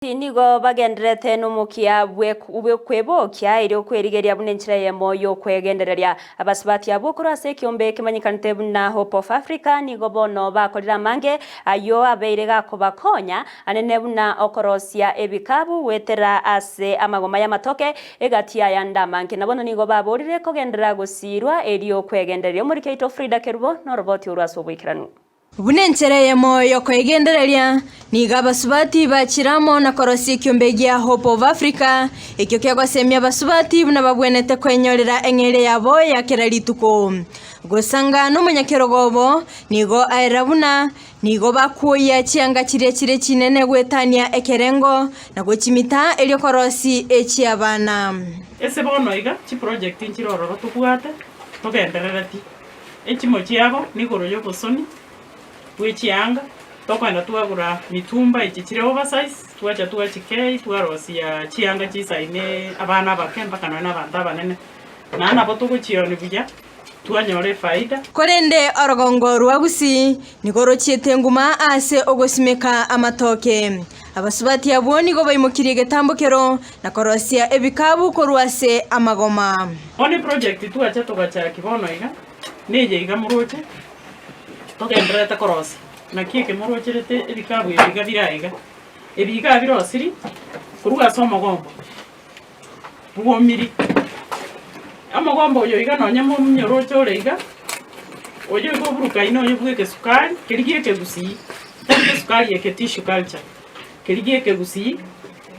Nigo bagendererete nomokia bw'okwebokia erio kwerigeria buna enchera eyemo y'okwegendereria. Abasubati abwo korwa ase ekiombe kemanyekanete buna Hope of Africa nigo bono bakorire amange ayio abeire gakobakonya anene buna okorosia ebikabu goetera ase amagoma y'amatoke egati y'ayande amange. Na bono nigo baborire kogenderera gosiirwa erio kwegendereria. Omoriki oito Frida Kerubo noroboti orwo ase oboikeranu. Buna enchera eyemo y'okoegendereria, nigo abasubati bachire amo na korosia ekiombe gia Hope of Africa, ekio kegosemia abasubati buna babwenerete kwenyorera eng'eria yabo ya kera rituko. Gosanga nomonyakerogo obo, nigo aerera buna nigo bakwoyia chianga chiria chire chinene goetania ekerengo, na gochimita erio korosia echi'abana. Ase bono iga chiproject nchire ororo tobwate togenderereti. Echimo chiabo nigoro y'obosoni bwe chianga, tokogenda twagora mitumba echi chire oversize, twacha twachikei twarosia chianga chisaine abana abake mpaka nonya na abanto abanene. Naende nabo togochioni buya, twanyora efaida. Korende orogongo rwa Gusii nigo rochiete nguma ase ogosimeka amatoke. Abasubati abwo nigo baimokirie egetambokero na korosia ebikabu korwa ase amagoma. Bono eproject twacha togachaki bono iga, neye iga moroche, togendererete korosia. Naki eke morocherete ebikabu ebi iga bire aiga, ebi iga birosiri korwa ase omogombo bwomiri. Omogombo oyo iga nonye momonyoroche ore iga, oyo iga oburukaine oyo bwa egesukari, keria gia ekegusii, tari gesukari eke tissue culture, keria gia ekegusii,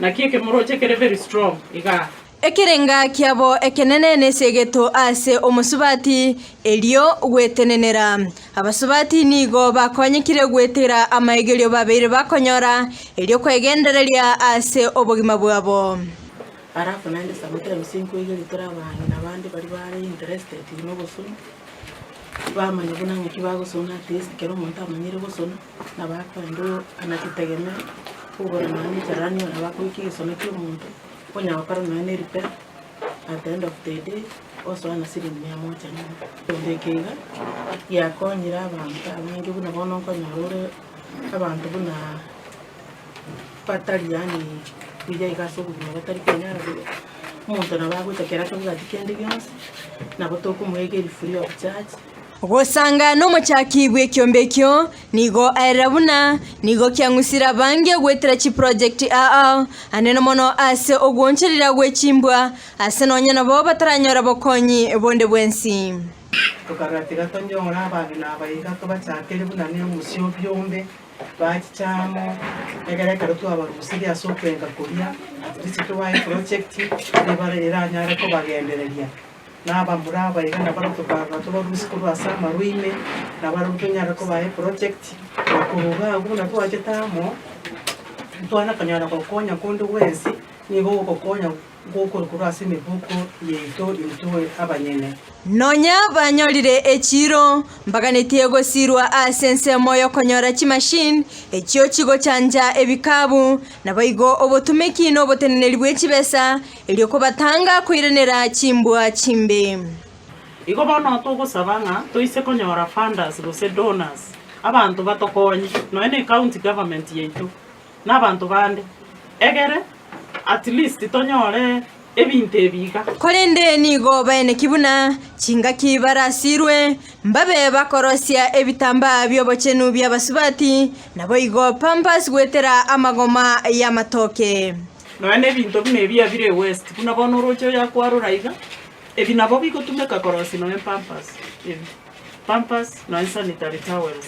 naki eke moroche kere very strong igaa. Ekerenga kiabo ekenene nesegeto ase omosubati, erio gwetenenera. Abasubati nigo bakonyekire gwetera amaegerio babeire bakonyora, erio kwegendereria ase obogima bwabo. Alafu naende sometimes nkoigeria tore abang'ina bande baria bare interested na obosoni, bamanya buna ng'aki bagosona at least ekero omonto amanyire gosona, nabo akoenda oo anachitegemea, kogora nonya na echarani nabo akoika egesono kia omonto, onya gokora nonya na erepair, at the end of the day, osoa na siringi mia moja nyomba. Egento eke iga, giakonyire abanto abange buna bono nkonyora ore abanto buna batari yaani buya iga ase obogima batari kwenyara buya, omonto nabo agocha kera atabwati kende gionsi, nabo tokomoegeria free of charge. Gosanga nomochaki bw'ekiombe ekio nigo aerera buna nigo kiang'usire abange goetera chiprojekti ao anene mono ase ogwooncherera gwe chimbwa ase nonya nabo bataranyora bokonyi bonde bwensi. Tokarora tiga tonyore abagina aba iga tobachakere buna ne omosio obiombe, bachiche amo, egere ekero twabarusirie ase okwenga koria, at least tobae eproject, ebare eranyare kobagendereria. Na abamura aba iga nabarabwo tokarora tobarusie korwa ase amarwa ime, nabarabwo tonyare kobaa eproject, na korwa iga abwo buna twachete amo, ntitwana konyara gokonya konde gwensi, nigo ogokonya gokore korwa ase emeboko yaito intwe abanyene. Nonya banyorire echiiro, mbaganetie gosiirwa ase ensemo y'okonyora chimachine echio chigochancha ebikabu, naboigo obotumeki na oboteneneri bwe chibesa Erio kobatanga koiranera chimbwa chimbe. Igo bono togosaba ng'a toise konyora funders gose donors, abanto batokonye, nonya ne county government yaito, na abanto bande, egere at least tonyore ebinto ebi iga. Korende nigo baeneki buna chingaki barasirwe, mbabe bakorosia ebitambaa bi'obochenu bi'abasubati, naboigo pampers goetera amagoma y'amatoke. Nonya nebinto buna ebi ebire ewaste, buna bono oroche oyo akwarora iga, ebi nabo bigotumeka korosia nonya pampers ebi, pampers nonya sanitary towels.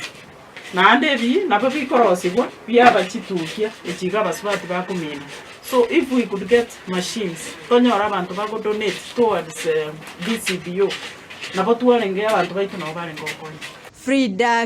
Naende ebi nabo bikorosigwa biaba chitukia echi iga abasubati bakomina. So if we could get machines, tonyore abanto bago donate towards DCBO, nabo twarenge abanto baito nabo barenge gokonya. Frida.